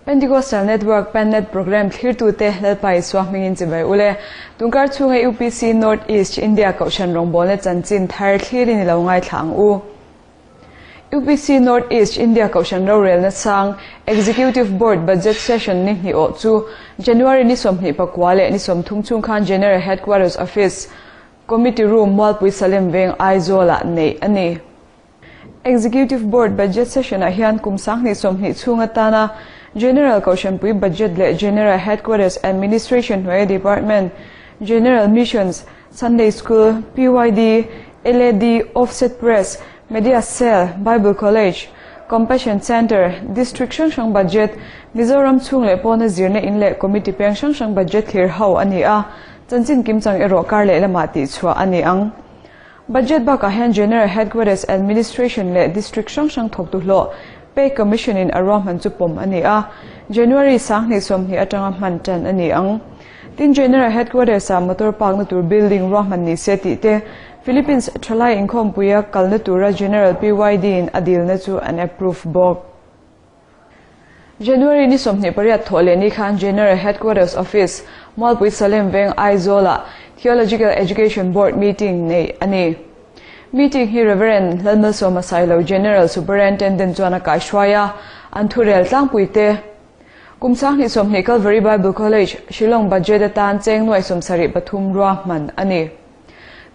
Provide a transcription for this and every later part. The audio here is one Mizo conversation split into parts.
Pentecostal Network PenNet Programme thlirtute Lalpa Isua hmingin chibai ule. Tunkar chhunga UPC North East India Kohhran rawngbawlna chanchin thar thlirin i lo ngaithla ang u. UPC North East India Kohhran rorelna sang Executive Board Budget Session ni hnih awh chu January ni 24 leh ni 30 chhung khan General Headquarters Office, Committee Room, Mualpui Salem Veng, Aizawl-ah neih a ni. Executive Board Budget Session-ah hian kum 2020 chhung atana General Kohhranpui Budget leh General Headquarters Administration hnuaia Department, General Missions, Sunday School, PYD, LAD, Offset Press, Media Cell, Bible College, Compassion Centre, District hrang hrang Budget, Mizoram chhung leh pawna zirna in leh Committee peng hrang hrang Budget thlir ho a ni a, chanchin kimchang erawh kar leh lamah tihchhuah a ni ang. Budget bakah hian General Headquarters Administration leh District hrang hrang thawktu hlawh, Pay Commission in a ruahman chu pawm a ni a, January 2020 atanga hman tan a ni ang. Tin General Headquarters ah motor park na tur building ruahman ni se tih te, Philippines thalai inkhawmpuia kalna tura General PYD in a dilna chu an approve bawk. January ni 28 thawh leh ni khan General Headquarters Office, Mualpui Salem Veng, Aizawl-ah Theological Education Board meeting neih a ni. Meeting hi Rev. Lalmalsawma Sailo General Superintendent chuan a kaihruai a, an thurel tlangpui te, Kum 2020 Calvary Bible College, Shillong budget atan cheng nuai 73 ruahman a ni.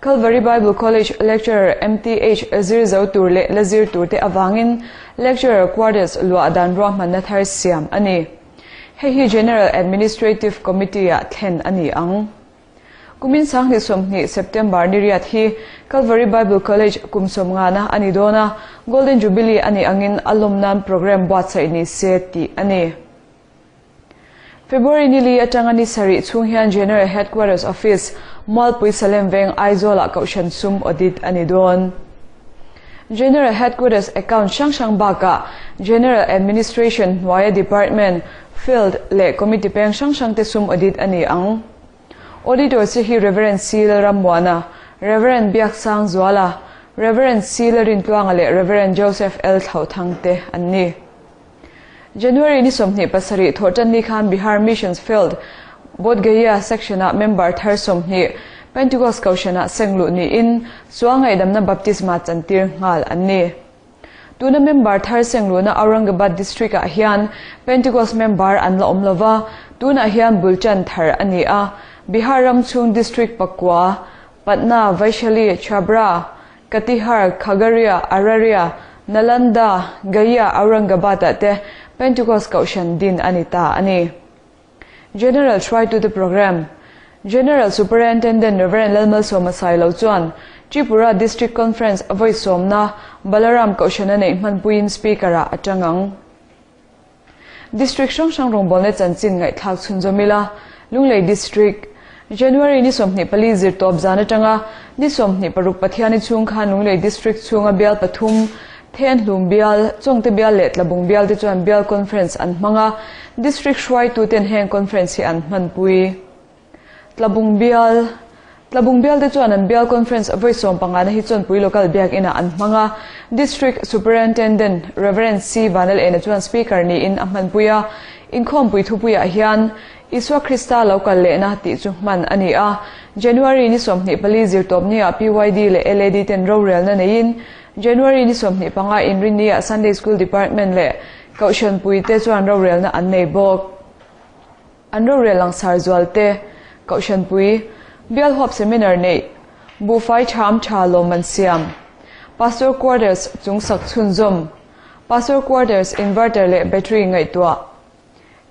Calvary Bible College lecturer MTH zir zo tur leh la zir tur te avangin lecturer quarters luah dan ruahmanna thar siam a ni. Hei hi General Administrative Committee-ah thlen a ni ang. Kumin 2020 September ni riat hi Calvary Bible College kum 50 na a ni dawn a, Golden Jubilee a nih angin a lawm nan programme buatsaih ni se tih a ni. February ni li atanga ni sarih chhung hian General Headquarters Office, Mualpui Salem Veng, Aizawl-ah Kohhran sum audit a ni dawn. General Headquarters account hrang hrang bakah General Administration hnuaia Department, Field leh Committee peng hrang hrang te sum audit a ni ang. Auditor che hi Rev. C. Lalrammuana, Rev. Biaksangzuala, Rev. C. Lalrintluanga leh Rev. Joseph L. Thlauthang te an ni. January ni 27 thawhtan ni khan Bihar Missions Field, Bodh Gaya Section-ah member thar 20 Pentecost Kohhranah sengluh niin sual ngaihdamna baptisma chantir nghal an ni. Tuna member thar sengluhna Aurangabad District-ah hian Pentecost member an la awm lova, tunah hian bultan thar a ni a. Bihar ram chhung District pakua, Patna, Vaishali, Chhabra, Katihar, Khagaria, Araria, Nalanda, Gaya, Aurangabad-ah te Pentecost Kohhran din a ni ta a ni. General hruaitute Programme, General Superintendent Rev. Lalmalsawma Sailo chuan Tripura District Conference vawi sawmna Balaram Kohhrana neih hmanpuiin Speaker-ah a tang ang. District hrang hrang rawngbawlna chanchin ngaihthlak chhunzawm ila, Lunglei District, January ni 24 zirtawp zan atanga ni 26 Pathiani chhung khan Lunglei District chhunga bial pathum, Thenhlum bial, Chawngte bial leh Tlabung bial te chuan bial conference an hmang a, District hruaituten heng conference hi an hmanpui. Tlabung bial, Tlabung bial te chuan an bial conference vawi 15 na hi Chawnpui Local Biakinah an hmang a, District Superintendent Rev. C. Vanlalena chuan Speaker niin a hmanpui a, inkhawmpui thupuiah hian Isua Krista lo kal lehna tih chu hman a ni a, January ni 24 zirtawpniah PYD leh LAD ten rorelna neiin January ni 25 inrinniah Sunday School Department leh Kohhranpuite chuan rorelna an nei bawk. An rorel langsar zual te, Kohhranpui, Bial huap seminar neih, Buhfai ṭham ṭha lawmman siam, Pastor Quarters chung sak chhunzawm, Pastor Quarters inverter leh battery ngaihtuah,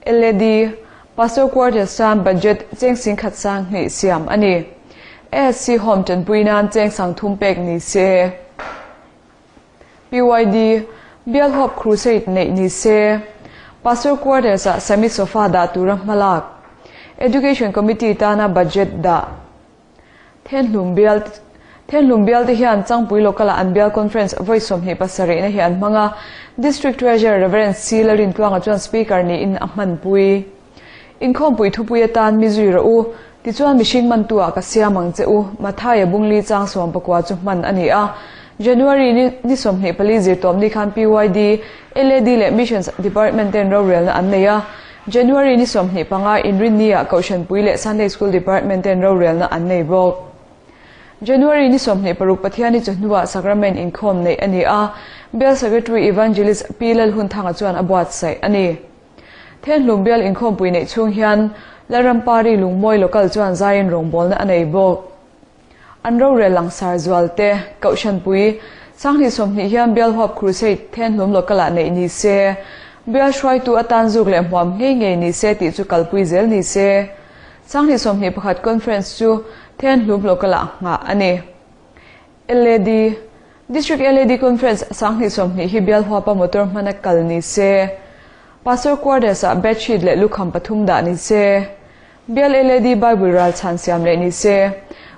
LAD, Pastor Quarters tan budget cheng 10,000 sang hnih siam a ni. ASC Home ṭanpui nan cheng 3000 pek ni se. PYD, Bial huap crusade neih ni se. Pastor Quarters-ah semi sofa dah tura hmalak. Education Committee tana budget dah. Thenhlum bial Thenhlum bial te hian Changpui Local-ah an bial conference vawi 27 na hi an hmang a, District Treasurer Rev. C. Lalrintluanga chuan Speaker niin a hmanpui. Inkhawmpui thupui atan mi zui rawh u, tichuan mihring mantu-ah ka siam ang che u, Mathaia bungli chang 19 chu hman a ni a. January ni ni 24 zirtawp ni khan PYD, LAD leh Missions Department ten rorelna an nei a. January ni 25 Inrinni-ah Kohhran Pui leh Sunday School Department ten rorelna an nei bawk. January ni 26 Pathiani chawhnuah Sacrament inkhawm neih a ni a, Bial Secretary Evangelist Pi Lalhunthanga chuan a buatsaih a ni. Thenhlum bial inkhawmpui neih chhung hian Lalrampari Lungmawi Local chuan zaiin rawngbawlna a nei bawk. An rorel langsar zual te, Kohhranpui, 2020 hian bial huap Crusade Thenhlum Local-ah neih ni se, bial hruaitu atan zuk leh hmuam ngei ngei ni se tih chu kalpui zel ni se. 2021 Conference chu Thenhlum Local-ah nghah a ni. LAD, District LAD Conference 2020 hi bial huapa motor hmana kal ni se. Pastor Quarters-ah bedsheet leh lukham pathum dah ni se. Bial LAD Bible ral chhan siam leh ni se.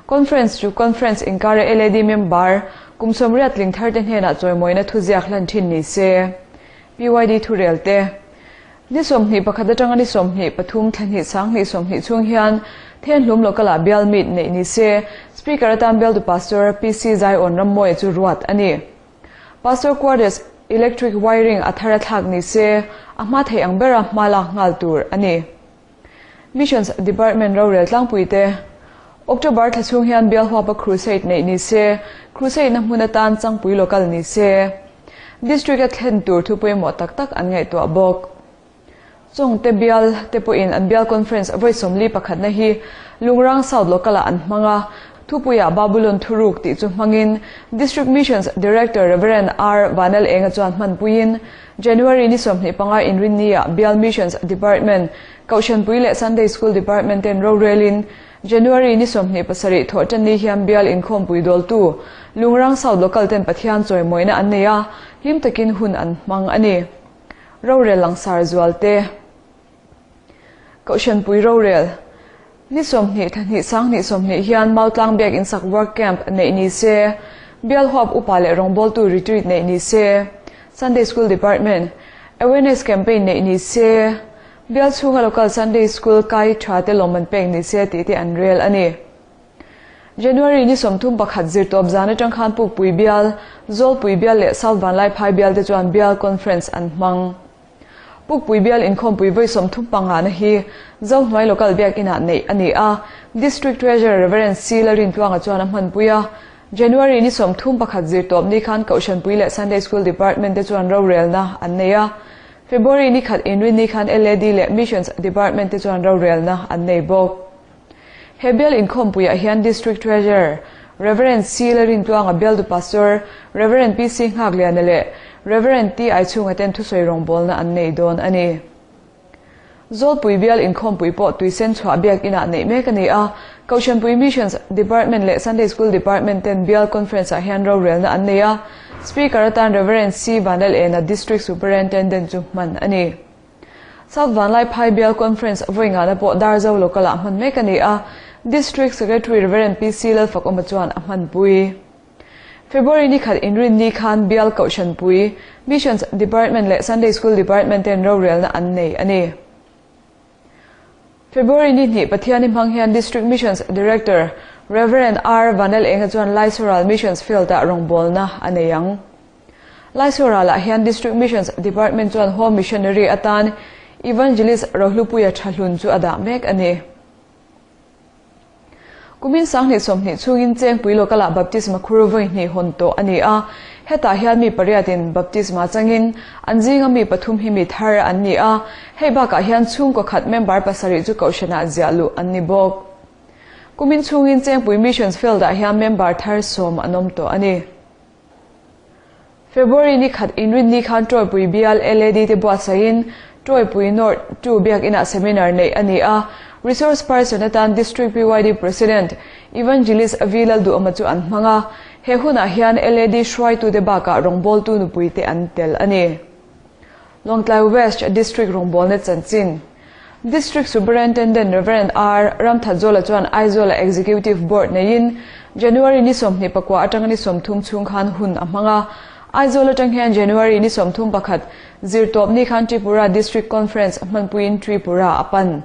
Conference chu Conference inkara LAD member kum 80 tling thar te hnenah chawimawina thuziak hlan thin ni se. PYD thurel te. Ni 21 atanga ni 23 thlahnih 2020 chhung hian Thenhlum Local-ah bial meet neih ni se. Speaker atan bialtu Pastor PC Zaiawn Rammawia chu ruat a ni. Pastor Quarters electric wiring a thar a thlak ni se, a hma thei ang bera hma lak nghal tur a ni. Missions Department rorel tlangpui te. October thla chhung hian bial huapa crusade neih ni se, crusade na hmun atan changpui local ni se. District a thlen tur thu pawimawh tak tak an ngaihtuah bawk. Chawngte bial te pawhin an bial conference vawi 41 na hi Lungrang South Local-ah an hmang a, thupuiah Babulon thuruk tih chu hmangin District Missions Director Rev. R. Vanel Enga chuan hmanpuiin January ni 25 Inrinni-ah Bial Missions Department, Kohhranpui leh Sunday School Department ten rorelin January ni 27 thawhtan ni hian bial inkhawmpui dawltu Lungrang South Local ten Pathian chawimawina an nei a, hlim takin hun an hmang a ni. Rorel langsar zual te. Kohhranpui rorel. Ni 20 thlahnih 2020 hian Mautlang Biak Insak Work Camp neih ni se, bial huap upa leh rawngbawltu retreat neih ni se, Sunday School Department Awareness Campaign neih ni se, bial chhunga local Sunday School kai tha te lawmman pek ni se tih te an rel a ni. January ni 31 zirtawp zan atang khan Pukpui bial, Zawlpui bial leh South Vanlaiphai bial te chuan bial conference an hmang. Pukpui bial inkhawmpui vawi 35 na hi Zohnuai Local Biak Inah neih a ni a, District Treasurer Reverend C. Lalrintluanga chuan a hmanpui a. January ni 31 zirtawp ni khan Kohhranpui leh Sunday School Department te chuan rorelna an nei a. February ni 1 Inrin ni khan LAD leh Missions Department te chuan rorelna an nei bawk. He bial inkhawmpuiah hian District Treasurer Reverend C. Lalrintluanga bialtu Pastor Reverend PC Nghakliana leh Reverend T. Aichhunga ten thusawi rawngbawlna an nei dawn a ni. Zawlpui bial inkhawmpui pawh tuisen chhuah biak inah neih mek a ni a, Kohhranpui Missions Department leh Sunday School Department ten bial conference ah hian rorelna an nei a, Speaker atan Reverend C. Vanlal Ena District Superintendent chu hman a ni. South Vanlaiphai bial conference vawi ngana pawh Darzo Local-ah hman mek a ni a, District Secretary Reverend PC Lalfakawma chuan a hmanpui. February ni 1 Inrin ni khan bial Kohhranpui, Missions Department leh Sunday School Department ten rorelna an nei a ni. February ni 2 Pathiani hmang hian District Missions Director Reverend R. Vanel Enga chuan Laisoral Missions Field-ah rawngbawlna a nei ang. Laisoral-ah hian District Missions Department chuan Home Missionary atan Evangelist Rohlupuia Thahlun chu a dah mek a ni. Kumin 2020 chhungin Chengpui Local-ah baptisma khur vawi hnih hawn tawh a ni a, hetah hian mi pariatin baptisma changin an zinga mi pathum hi mi thar an ni a, hei bakah hian chhungkaw khat member pasarih chu kohhranah ziah luh an ni bawk. Kumin chhungin Chengpui Missions Field-ah hian member thar 10 an awm tawh a ni. February ni 1 Inrin ni khan Tawipui bial LAD te buatsaiin Tawipui North 2 biak inah seminar neih a ni a, resource person atan District PYD President Evangelist V. Lalduhawma chu an hmang a, he hunah hian LAD hruaitu te bakah rawngbawltu nupui te an tel a ni. Lawngtlai West District rawngbawlna chanchin District Superintendent Reverend R. Ramthatzola chuan Aizawl-a Executive Board neiin January ni 24 atanga ni 30 chhung khan hun a hmang a. Aizawl atang hian January ni 31 zirtawp ni khan Tripura District Conference hmanpuiin Tripura a pan.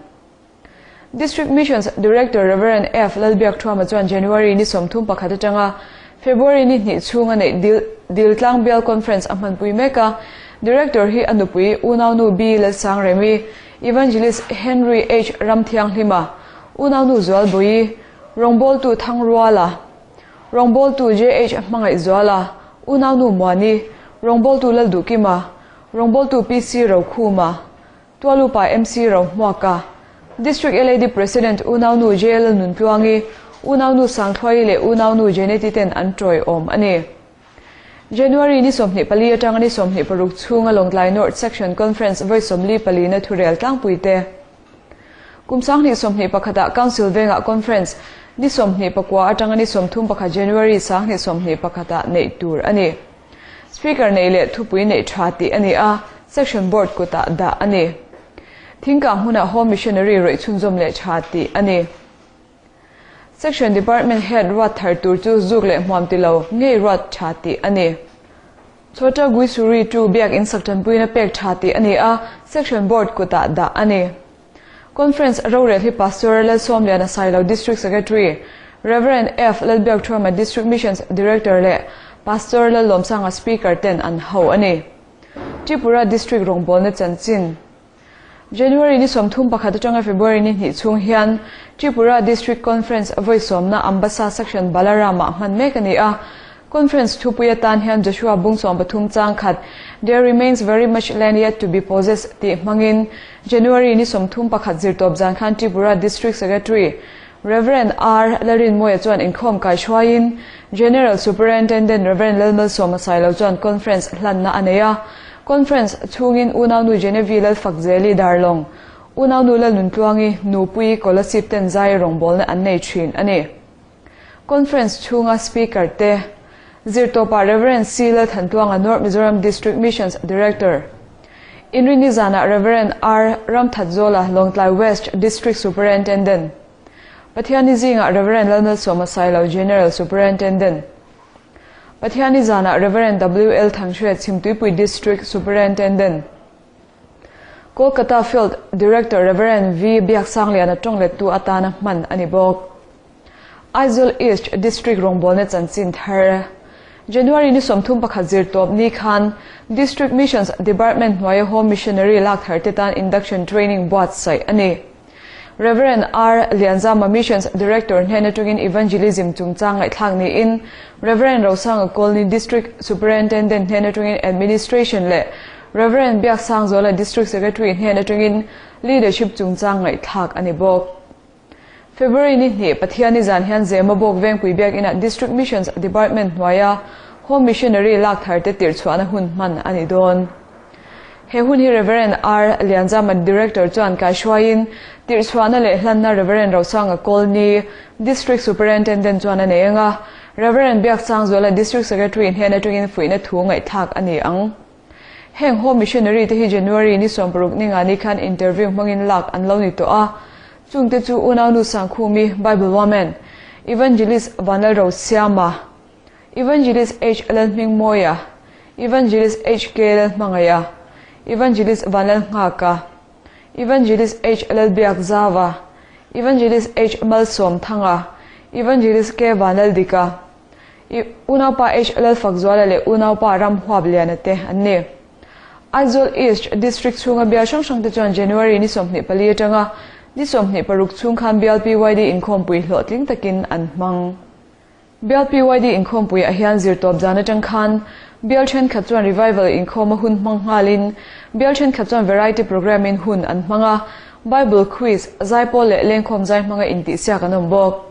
District Missions Director Reverend F. Lalbiakthuama chuan January ni 31 atanga February ni hnih chhunga neih Dil Diltlang Bial Conference a hmanpui mek a. Director hi a nupui Unaunu B Lalsangremi, Evangelist Henry H Ramthianghlima, Unaunu Zualbawi, Rawngbawltu Thangruala, Rawngbawltu JH Hmangaihzuala, Unaunu Muani, Rawngbawltu Lalduhkima, Rawngbawltu PC Rokhuma, Tualupa MC Rohmuaka, District LAD President Unaunu JL Nuntluangi, Unaunu Sangthluaii leh Unaunu Jeneti ten an tawiawm a ni. January ni 24 atanga ni 26 chhunga Lawngtlai North Section Conference vawi 44 na thurel tlangpui te. Kum 2021 ah Council vengah Conference ni 29 atanga ni 31 January 2021 ah neih tur a ni. Speaker neih leh thupui neih tha tih a ni a, Section Board kutah dah a ni. Thingkang hmunah Home Missionary rawih chhunzawm leh tha tih a ni. Section Department Head ruat thar tur chu zuk leh hmuam ti lo ngei ruat tha tih a ni. Chhota Guisuri tu biak in sak tanpuina pek tha tih a ni a, Section Board kutah dah a ni. Conference rorel hi Pastor Lalsawmliana Sailo District Secretary, Rev. F Lalbiakthurama District Missions Director leh Pastor Lallawmsanga Speaker ten an ho a ni. Tripura District rawngbawlna chanchin January ni 31 atanga February ni hnih chhung hian Tripura District Conference vawi sawmna Ambassa Section Balaram-ah hman mek a ni a. Conference thupui atan hian Joshua bung 13 chang khat There remains very much land yet to be possessed tih hmangin January ni 31 zirtawp zan khan Tripura District Secretary Rev. R Lalrinmawia chuan inkhawm kai hruaiin General Superintendent Rev. Lalmalsawma Sailo chuan conference hlanna a nei a. Conference chhungin Unaunu Genevieve Lalfakzeli Darlawng, Unaunu Lalnuntluangi Nupui Kolasib ten zai rawngbawlna an nei thin a ni. Conference chhunga Speaker te, Zirtawpa Rev. C Lalthantluanga North Mizoram District Missions Director, Inrini zanah Rev. R Ramthatzola Lawngtlai West District Superintendent, Pathiani zingah Rev. Lalmalsawma Sailo General Superintendent, Pathiani zanah Rev. W L Thanghreh Chhimtuipui District Superintendent, Kolkata Field Director Rev. V Biaksangliana tawnglettu atana hman a ni bawk. Aizawl East District rawngbawlna chanchin thar January ni 31 zirtawp ni khan District Missions Department hnuaia Home Missionary lak thar te tan Induction Training buatsaih a ni. Rev. R Lianzama Missions Director hnen atangin Evangelism chungchang ngaihthlak niin Rev. Rosanga Colney District Superintendent hnen atangin Administration leh Rev. Biaksangzuala District Secretary hnen atangin Leadership chungchang ngaihthlak a ni bawk. February ni hnih Pathiani zan hian Zemabawk Vengpui Biakinah District Missions Department hnuaia Home Missionary lak thar te tirh chhuahna hun hman a ni dawn. He hun hi Rev. R Lianzama Director chuan kai hruaiin tirh chhuahna leh hlanna Rev. Rosanga Colney District Superintendent chuan a nei ang a, Rev. Biaksangzuala District Secretary hnen atangin fuihna thu ngaihthlak a ni ang. Heng Home Missionary te hi January ni 60 ni nga ni khan interview hmangin lak an lo ni tawh a. Chungte chu Unaunu Sangkhumi, Bible Woman, Evangelist Vanlalro Siama, Evangelist H Lalhmingmawia, Evangelist H K Lalhmangaia, Evangelist Vanlalnghaka, Evangelist H Lalbiakzava, Evangelist H Malsawmthanga, Evangelist K Vanlaldika, Unaupa H Lalfakzuala leh Unaupa Ramhuapliana te an ni. Aizawl East District chhunga bial hrang hrang te chuan January ni 24 atanga ni 26 chhung khan bial PYD inkhawmpui hlawhtling takin an hmang. Bial PYD inkhawmpui ah hian zirtawp zan atang khan bial thenkhat chuan revival inkhawma hun hmang nghalin bial thenkhat chuan variety programme in hun an hmang a, Bible quiz, zaipawl leh lengkhawm zai hmanga intihsiak an awm bawk.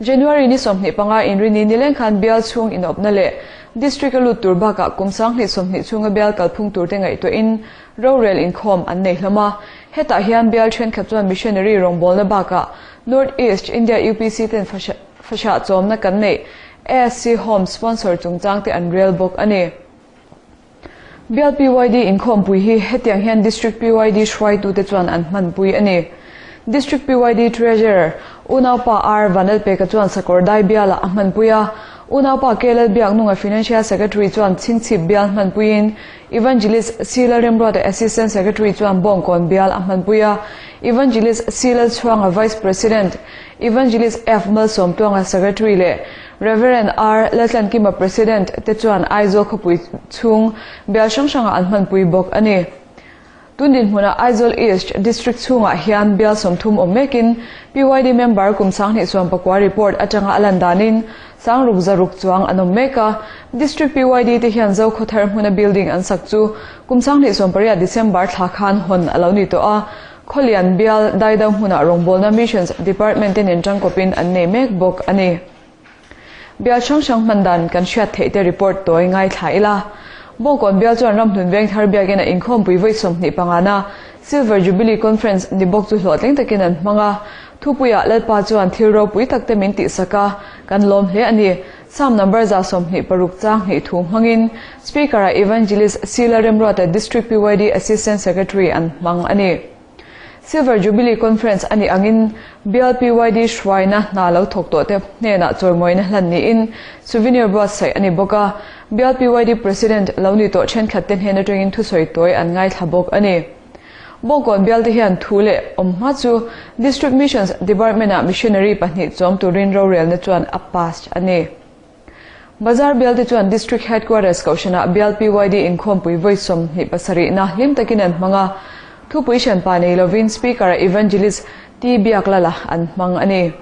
January ni 25 inrini nileng khan bial chhung inawpna leh District a lut tur bakah kum 2020 chhunga bial kalphung tur te ngaihtuahin rorel inkhawm an nei hlawm a. Hetah hian bial thenkhat chuan missionary rawngbawlna bakah North East India UPC ten fasha chawmna kan neih ASC Home sponsor chungchang te an rel bawk a ni. Bial PYD inkhawmpui hi hetiang hian District PYD hruaitute chuan an hmanpui a ni. District PYD Treasurer Unaupa R Vanlalpeka chuan Sakawrdai bialah a hmanpui a. Unaupa KL Biaknunga Financial Secretary chuan Chhingchhip bial hmanpuiin Evangelist C Lalremruata Assistant Secretary chuan Bawngkawn bial a hmanpui a, Evangelist C Lalchhuanga Vice President, Evangelist F Malsawmtuanga Secretary leh Rev. R Laltlankima President te chuan Aizawl khawpui chhung bial hrang hrangah an hmanpui bawk a ni. Tun dinhmunah Aizawl East District chhungah hian bial 30 awm mekin PYD member kum 2019 report atanga a lan danin sangruk zaruk chuang an awm mek a. District PYD te hian Zokhawthar hmuna building an sak chu kum 2018 December thla khan hawn a lo ni tawh a. Khawlian bial Daido hmunah rawngbawlna Missions Department te nen tangkawpin an nei mek bawk a ni. Bial hrang hrang hman dan kan hriat theih te report tawi ngaithla ila. Bawngkawn bial chuan Ramhlun Vengthar biakina inkhawmpui vawi 25 na Silver Jubilee Conference ni bawk chu hlawhtling takin an hmang a. Thupuiah Lalpa chuan thil ropui tak te min tihsak a, kan lawm hle a ni. Psalm number 126 chang hnih thu hmangin Speaker-ah Evangelist Sila Remruata District PYD Assistant Secretary an hmang a ni. Silver Jubilee Conference a nih angin Bial PYD hruaina hna lo thawk tawh te hnenah chawimawina hlan niin souvenir buatsaih a ni bawk a. Bial PYD President lo ni tawh thenkhat te hnen atangin thusawi tawi an ngaithla bawk a ni. Bawngkawn bial te hian thu leh awm hma chu District Missions Department-ah missionary pahnih chawm turin rorelna chuan a passed a ni. Bazar bial te chuan District Headquarters kohhranah bial PYD inkhawmpui vawi 27 na hlim takin an hmang a. Thupui hranpa nei lovin Speaker-ah Evangelist T Biaklala an hmang a ni.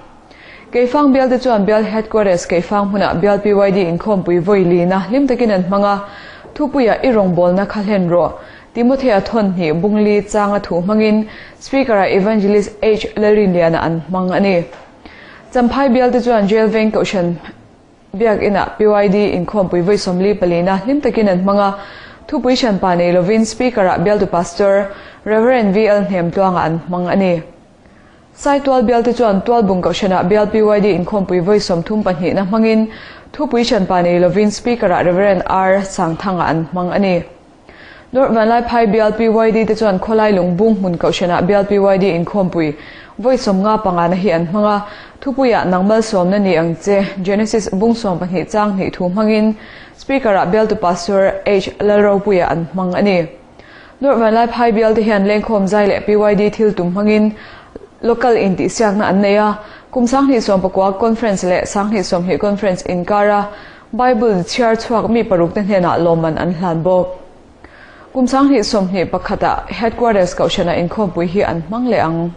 Keifang bial te chuan bial Headquarters Keifang hmunah bial PYD inkhawmpui vawi li na hlim takin an hmang a. Thupuiah i rawngbawlna kha hlen rawh. Timothea thawn hnih bungli changa thu hmangin Speaker-ah Evangelist H Lalrinliana an hmang a ni. Champhai bial te chuan Jail Veng Kohhran Biakinah PYD inkhawmpui vawi 44 na hlim takin an hmang a. Thupui hranpa nei lovin Speaker-ah bialtu Pastor Rev. VL Hnemtluanga an hmang a ni. Saitual bial te chuan Tualbung Kohhranah bial PYD inkhawmpui vawi 32 na hmangin thupui hranpa nei lovin Speaker-ah Rev. R Sangthanga an hmang a ni. North Vanlaiphai bial PYD te chuan Khawlai Lungbung hmun Kohhranah bial PYD inkhawmpui vawi 55 na hi an hmang a. Thupuiah nangmal sawmna ni ang che Genesis bung 12 chang hnih thu hmangin Speaker-ah bialtu Pastor H Lalropuia an hmang a ni. North Vanlaiphai bial te hian lengkhawm zai leh PYD thil tum hmangin local intihsiakna an nei a. Kum 2019 conference leh 2020 conference inkara Bible chhiar chhuak mi paruk te hnenah lawmman an hlan bawk. Kum 2021 ah Headquarters Kohhranah inkhawmpui hi an hmang leh ang.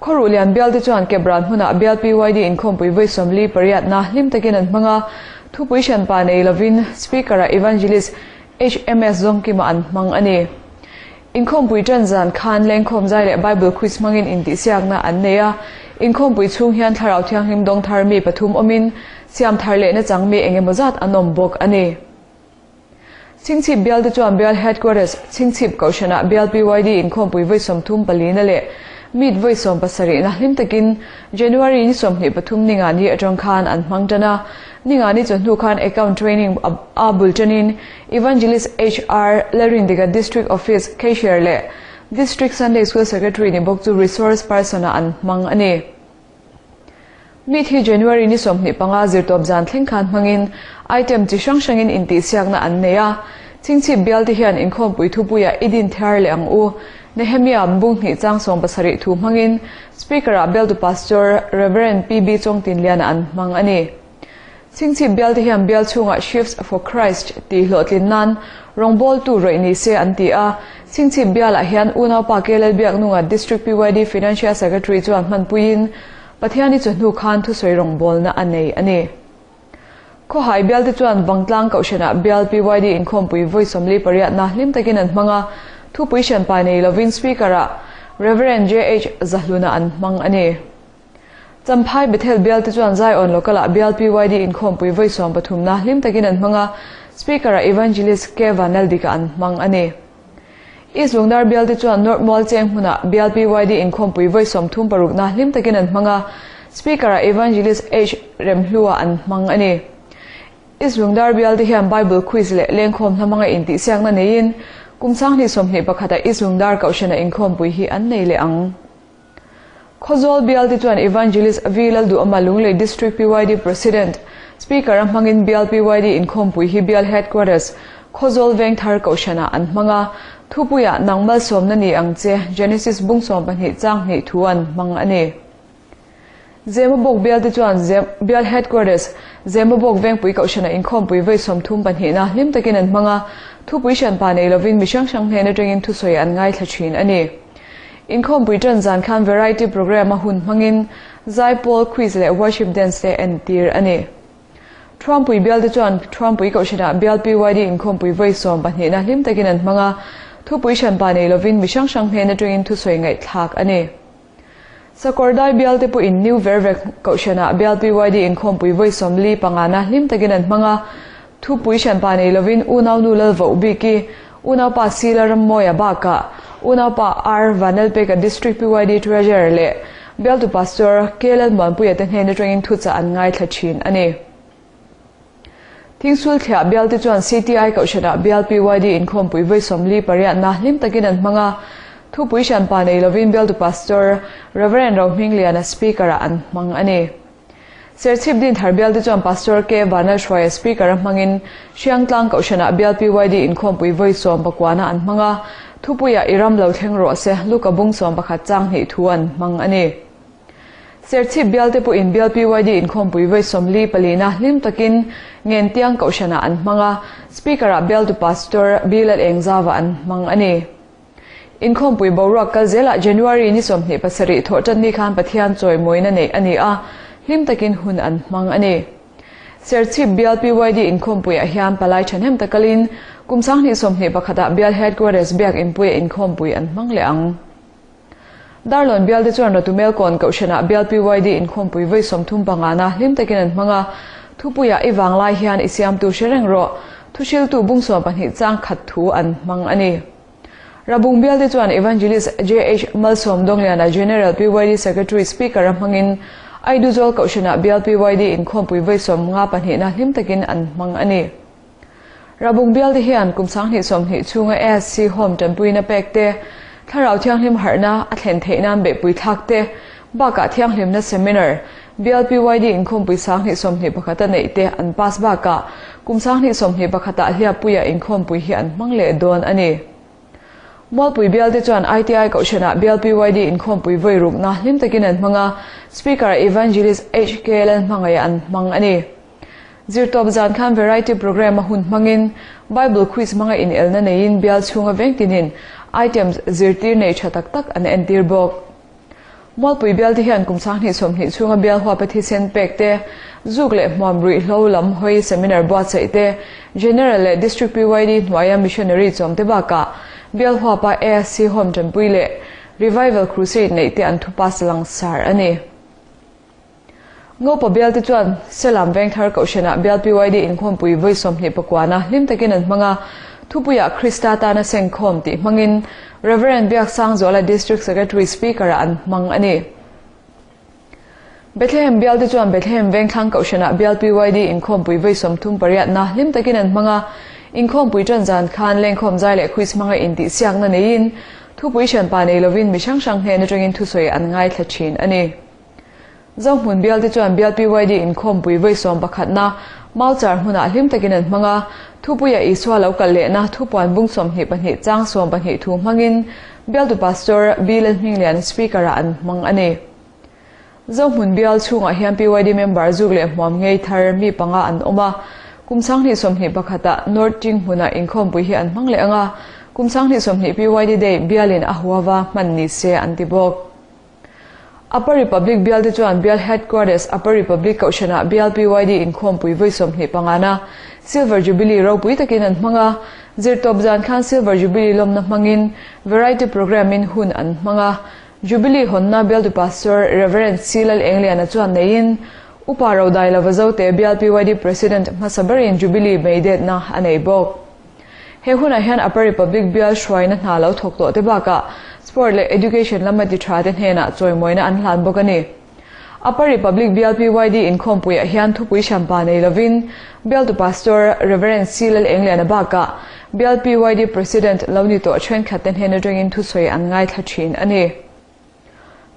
Khawruh lian bial te chuan Kebran hmunah bial PYD inkhawmpui vawi 48 na hlim takin an hmang a. Thupui hranpa nei lovin Speaker-ah Evangelist HMS Zawngkima an hmang a ni. Inkhawmpui tan zan khan lengkhawm zai leh Bible quiz hmangin intihsiakna an nei a. Inkhawmpui chhung hian thlarau thianghlim dawng thar mi pathum awmin siam thar lehna chang mi engemaw zat an awm bawk a ni. Chhingchhip bial te chuan bial Headquarters Chhingchhip Kohhranah bial PYD inkhawmpui vawi 34 na leh meet vawi 70 na hlim takin January ni 23 ninga ni atang khan an hmang tan a. Ninga ni chawhnu khan account training a bul tanin Evangelist HR Lalrindika District Office Cashier leh District Sunday School Secretary ni bawk chu resource person-ah an hmang a ni. Meet hi January ni 25 zirtawp zan thleng khan hmangin item chi hrang hrangin intihsiakna an nei a. Chhingchhip bial te hian inkhawmpui thupuiah i din thar leh ang u. Nehemia bung hnih chang 70 thu hmangin Speaker-ah bialtu Pastor Rev. PB Chawngtinliana an hmang a ni. Chhingchhip bial te hian bial chhungah Shifts for Christ tih hlawhtlin nan rawngbawltu rawih ni se an ti a. Chhingchhip bialah hian unaupa KL Biaknunga District PYD Financial Secretary chuan hmanpuiin Pathiani chawhnu khan thusawi rawngbawlna a nei a ni. Khawhai bial te chuan Vangtlang Kohhranah bial PYD inkhawmpui vawi 48 na hlim takin an hmang a. Thupui hranpa nei lovin Speaker-ah Rev. JH Zahluna an hmang a ni. Champhai Bethel bial te chuan Zion Local-ah bial PYD inkhawmpui vawi 13 na hlim takin an hmang a. Speaker-ah Evangelist K Vanlaldika an hmang a ni. East Lungdar bial te chuan North Mual Cheng hmunah bial PYD inkhawmpui vawi 36 na hlim takin an hmang a. Speaker-ah Evangelist H Remhlua an hmang a ni. East Lungdar bial te hian Bible quiz leh lengkhawm hlamanga intihsiakna neiin kum 2021 ah East Lungdar Kohhranah inkhawmpui hi an nei leh ang. Khawzawl bial te chuan Evangelist V Lalduhama Lunglei District PYD President, Speaker a hmangin Bial PYD inkhawmpui hi Bial Headquarters, Khawzawl Vengthar Kohhranah an hmang a, thupuiah nang malsawmna ni ang che Genesis bung 12 chang hnih thu an hmang a ni. Zemabawk bial te chuan Bial Headquarters, Zemabawk Vengpui Kohhranah inkhawmpui vawi 30 pahnihna hlim takin an hmang a, thupui hranpa nei lovin mi hrang hrang hnen atangin thusawi an ngaithla thin a ni. Inkhawmpui tan zan khan variety programme a hun hmangin zaipawl, quiz leh worship dance te entir a ni. Thuampui bial te chuan Thuampui Kohhranah Bial PYD inkhawmpui vawi 12 na hlim takin an hmang a, thupui hranpa nei lovin mi hrang hrang hnen atangin thusawi ngaihthlak a ni. Sakawrdai bial te pawhin New Vervek Kohhranah Bial PYD inkhawmpui vawi 45 na hlim takin an hmang a, thupui hranpa nei lovin unau nu lal voh biki, unaupa Sila Rammawia bakah unaupa R Vanlalpeka District PYD Treasurer leh Bialtu Pastor K Lalmuanpuia te hnen atangin thuchah an ngaithla thin a ni. Thingsul thliah bial te chuan CTI Kohhranah Bial PYD inkhawmpui vawi 48 na hlim takin an hmang a, thupui hranpa nei lovin Bialtu Pastor Reverend Rohmingliana Speaker-ah an hmang a ni. Serchhip Dinthar bial te chuan Pastor K Vanlalhruaia Speaker a hmangin Hriangtlang Kohhranah Bial PYD inkhawmpui vawi 19 na an hmang a, thupuiah i ram lo thleng rawh se Luka bung 11 chang hnih thu an hmang a ni. Serchhip bial te pawhin Bial PYD inkhawmpui vawi 44 na hlim takin Ngentiang Kohhranah an hmang a, Speaker-ah Bialtu Pastor B Lalengzava an hmang a ni. Inkhawmpui boruak kal zelah January ni 27 thawh tan ni khan Pathian chawimawina neih a ni a, hlim takin hun an hmang a ni. Serchhip Bial PYD inkhawmpuiah hian palai thahnem takalin kum 2021 ah Bial Headquarters biak inpuia inkhawmpui an hmang leh ang. Darlawn bial te chuan Ratumel kawn Kohhranah Bial PYD inkhawmpui vawi 35 na hlim takin an hmang a, thupuiah i vanglai hian i siamtu hre reng rawh, thuhriltu bung 12 chang khat thu an hmang a ni. Rabung bial te chuan Evangelist JH Malsawm Dawngliana General PYD Secretary Speaker a hmangin Aiduzawl Kohhranah Bial PYD inkhawmpui vawi 52 na hlim takin an hmang a ni. Rabung bial te hian kum 2020 chhunga ASC Home tanpuina pek te, thlarau thianghlim harhna a thlen theih nan beihpui thlak te, bakah thianghlimna seminar, Bial PYD inkhawmpui 2021 a neih te an pass bakah kum 2021 ah hliappuia inkhawmpui hi an hmang leh dawn a ni. Mualpui bial te chuan ITI Kohhranah Bial PYD inkhawmpui vawi rukna hlim takin an hmang a, Speaker Evangelist HK Lalhmangaih an hmang a ni. Zirtawp zan khan variety programme a hun hmangin Bible quiz hmanga inelna neiin bial chhunga veng tinin items zirtir nei tha tak tak an entir bawk. Mualpui bial te hian kum 2020 chhunga bial huapa thisen pek te, zuk leh hmuam ruih hlo lam hawi seminar buatsaih te, General leh District PYD hnuaia missionary chawm te bakah bial huapa ASC Home tanpui leh Revival Crusade neih te an thupas langsar a ni. Ngopa bial te chuan Selam Vengthar Kohhranah Bial PYD inkhawmpui vawi 29 na hlim takin an hmang a, thupuiah Krista tana sengkhawm tih hmangin Reverend Biaksangzuala District Secretary Speaker-ah an hmang a ni. Bethlehem bial te chuan Bethlehem Vengthlang Kohhranah Bial PYD inkhawmpui vawi 38 na hlim takin an hmang a, inkhawmpui tan zan khan lengkhawm zai leh quiz hmanga intihsiakna neiin thupui hranpa nei lovin mi hrang hrang hnen atangin thusawi an ngaithla thin a ni. Zohmun bial te chuan Bial PYD inkhawmpui vawi 11 na Mauchar hmunah hlim takin an hmang a, thupuia Isua lo kal lehna thupuan bung 22 chang 12 thu hmangin Bialtu Pastor B Lalhminglian Speaker-ah an hmang a ni. Zohmun bial chhungah hian PYD member zuk leh hmuam ngei thar mi panga an awm a, kum 2021 ah North Ting hmunah inkhawmpui hi an hmang leh ang a, kum 2020 PYD Day bialin a huava hman ni se an ti bawk. Upper Republic bial te chuan Bial Headquarters Upper Republic Kohhranah Bial PYD inkhawmpui vawi 25 na Silver Jubilee ropui takin an hmang a, zirtawp zan khan Silver Jubilee lawmna hmangin variety programme in hun an hmang a, Jubilee hawnna Bialtu Pastor Reverend C Lal Engliana chuan neiin Upa Rodai Lova Zote Bial PYD President hmasa berin Jubilee meidetna a nei bawk. He hunah hian Upper Republic bial hruaina hna lo thawk tawh te bakah Sport leh Education lama ti tha te hnenah chawimawina an hlan bawk a ni. Upper Republic bial PYD inkhawmpuiah hian thupui hranpa nei lovin Bialtu Pastor Reverend C Lal Engliana bakah bial PYD President lo ni tawh thenkhat te hnen atangin thusawi an ngaithla thin a ni.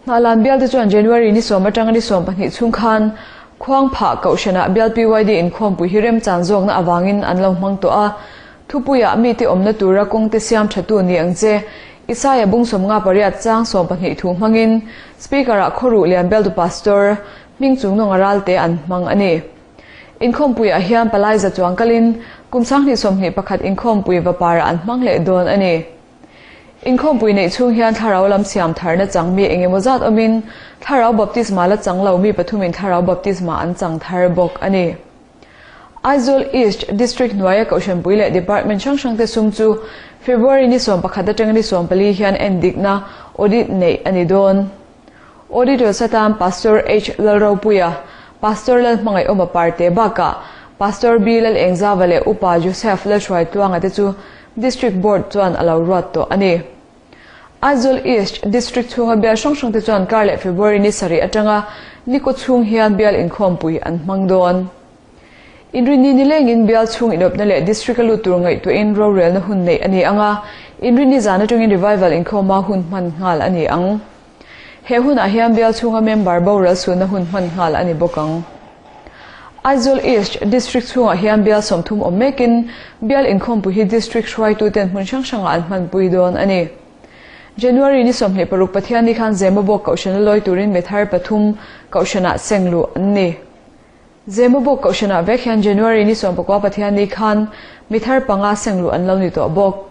Hnalan bial te chuan January ni 10 atanga ni 12 chhung khan Khuangphah Kohhranah Bial PYD inkhawmpui hi remchan zawkna avangin an lo hmang tawh a. Thupuiah mite awmna tura kawngte siam thatu ni ang che. Isaia bung 58 chang 12 thu hmangin Speaker-ah Khawruh Lian Bialtu Pastor hming chungnunga ralte an hmang a ni. Inkhawmpuiah hian palai za chuang kalin kum 2021 inkhawmpui vapara an hmang leh dawn a ni. Inkhawmpui neih chhung hian thlarau lam siam tharna chang mi eng emaw zat awmin thlarau baptisma la chang lo mi pathumin thlarau baptisma an chang thar bawk a ni. Aizawl East District hnuaia Kohhranpui leh Department hrang hrangte sum chu February ni 11 atanga ni 14 hian endikna, audit, neih a ni dawn. Auditors atan Pastor H Lalropuia, Pastor Lalhmangaihawma Parte bakah Pastor B Lalengzava leh Upa Joseph Lalhruaitluanga te chu District Board chuan a lo ruat tawh a ni. Aizawl East District chhunga bial hrang hrangte chuan kar leh February ni sarih atanga ni kaw chhung hian bial inkhawmpui an hmang dawn. Inrinni nilengin bial chhung inawpna leh District a lut tur ngaihtuahin rorelna hun neih a ni ang a, Inrinni zan atangin Revival inkhawma hun hman nghal a ni ang. He hunah hian bial chhunga member boral suhna hun hman nghal a ni bawk ang. Aizawl East District chhungah hian bial 30 awm mekin bial inkhawmpui hi District hruaituten hmun hrang hrangah an hmanpui dawn a ni. January ni 26 Pathianni khan Zemabawk Kohhrana lawi turin mi thar pathum Kohhranah seng luh an ni. Zemabawk Kohhranah vek hian January ni 19 Pathianni khan mi thar panga seng luh an lo ni tawh bawk.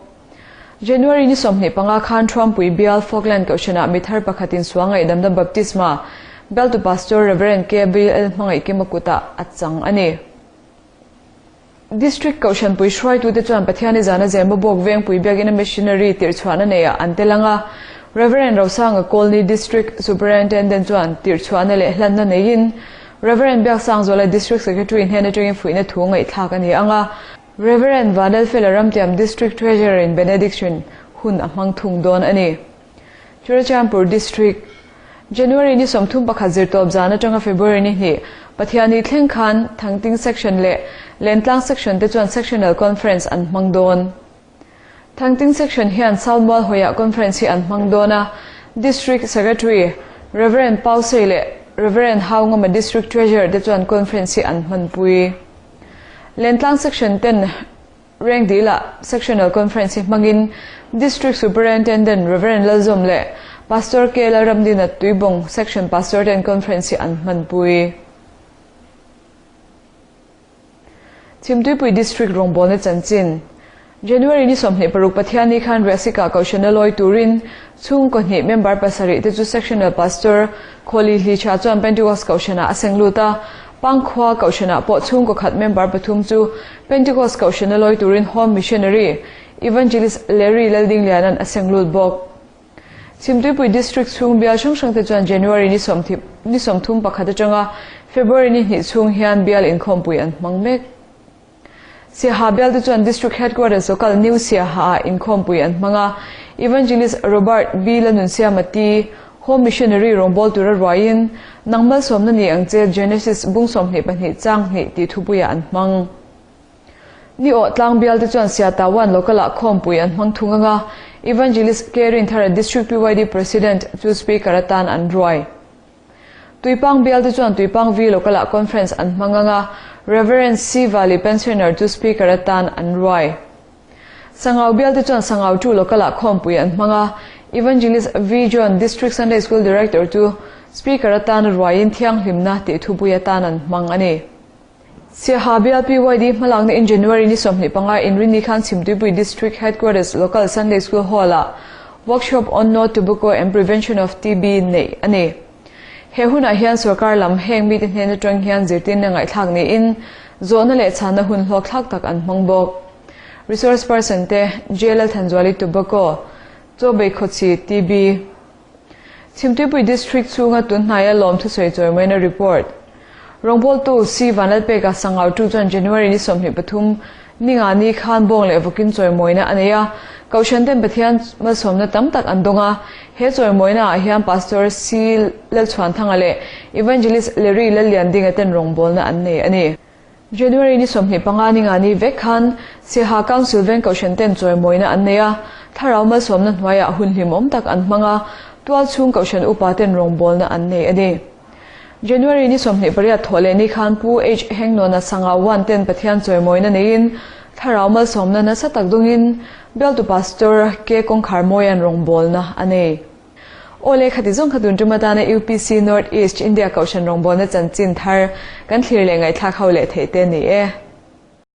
January ni 25 khan Thuampui Bial Falkland Kohhranah mi thar pakhatin sual ngaihdamna baptisma Bialtu Pastor Rev. K B L Hmangaihkima kutah a chang a ni. District Kohhranpui hruaitute chuan Pathiani zana Zemabawk Vengpui Biakina Missionary tirhchhuahna neiah an tel ang a, Rev. Rosanga Colney District Superintendent chuan tirhchhuahna leh hlanna neiin Rev. Biaksangzuala District Secretary hnen atangin fuihna thu ngaihthlak a ni ang a, Rev. Vanlalfela Ramtiam District Treasurer in Benediction hun a hmang thung dawn a ni. Churachandpur District, January ni 31 zirtawp zan atanga February ni 2 Pathianni thleng khan Thangting Section leh Lentlang Section te chuan Sectional Conference an hmang dawn. Thangting Section hian Salmual hawiah Conference hi an hmang dawn a, District Secretary Rev. Pausei leh Rev. Haungawma District Treasurer te chuan Conference hi an hmanpui. Lentlang Section ten Rengdila Sectional Conference hi hmangin District Superintendent Rev. Lalzawm leh Pastor K Lalramdina Tuibawng Section Pastor ten Conference hi an hmanpui. Chhimtuipui District rawngbawlna chanchin January ni 26 Pathianni khan Riasika Kohhrana lawi turin chhungkaw hnih member pasarih te chu Sectional Pastor Khawli Hlicha chuan Pentecost Kohhranah a seng lut a, Pangkhua Kohhranah pawh chhungkaw khat member pathum chu Pentecost Kohhrana lawi turin Home Missionary Evangelist Larry Laldingliana'n a seng lut bawk. Chhimtuipui District chhung bial hrang hrang te chuan January ni 31 atanga February ni 2 chhung hian bial inkhawmpui an hmang mek. Siaha bial te chuan District Headquarters local New Siaha ah inkhawmpui an hmang a, Evangelist Robert B Lalnunsiama T Home Missionary rawngbâwl tura ruaiin Nang malsawmna ni ang che Genesis bung 22 chang 2 tih thupuiah an hmang. Ni awh tlang bial te chuan Siatawan local ah khawmpui an hmang thung ang a, Evangelist K Rinthara District PYD President chu Speaker atan an ruai. Tuipang bial te chuan Tuipang V local ah conference an hmang ang a, Rev. C Vali Pensioner chu Speaker atan an ruai. Sangau bial te chuan Sangau 2 local ah khawmpui an hmang a, Evangelist V John District Sunday School Director chu Speaker atan ruaiin thianghlimna tih thupui atan an hmang a ni. Siaha bial PYD hmalakna in January ni 25 Inrinni khan Chhimtuipui District Headquarters Local Sunday School Hall ah Workshop on No Tobacco and Prevention of TB neih a ni. He hunah hian sorkar lam heng mite hnen atang hian zirtirna ngaihthlak niin zawhna leh chhanna hun hlawkthlak tak an hmang bawk. Resource person te J Lalthanzuali Tobacco, Chaw Beikhawchhi TB, Chhimtuipui District chhunga tunhnaia lawm thusawi chawimaina report. Rawngbawltu C Vanlalpeka Sangau tu chuan January ni 23 ni nga ni khan bawng leh vawkin chawimawina a nei a, Kohhran ten Pathian malsawmna tam tak an dawng a, he chawimawina ah hian Pastor C Lalchhuanthanga leh Evangelist Larry Lalliandinga ten rawngbawlna an nei a ni. January ni 25 ni nga ni vek khan Siaha Council veng Kohhran ten chawimawina an nei a, thlarau malsawmna hnuaiah hun hlimawm tak an hmang a, tual chhung Kohhran upa ten rawngbawlna an nei a ni. January ni 28 thawh leh ni khan Pu H Hengnawna Sanga One ten Pathian chawimawina neiin thlarau malsawmna nasa tak dungin bialtu Pastor K Kawngkhar Mawian rawngbawlna a nei. Aw le khati zawng kha tun tum atana UPC North East India Kohhran rawngbawlna chanchin thar kan thlir leh ngaihthlak ho leh theih te a ni e.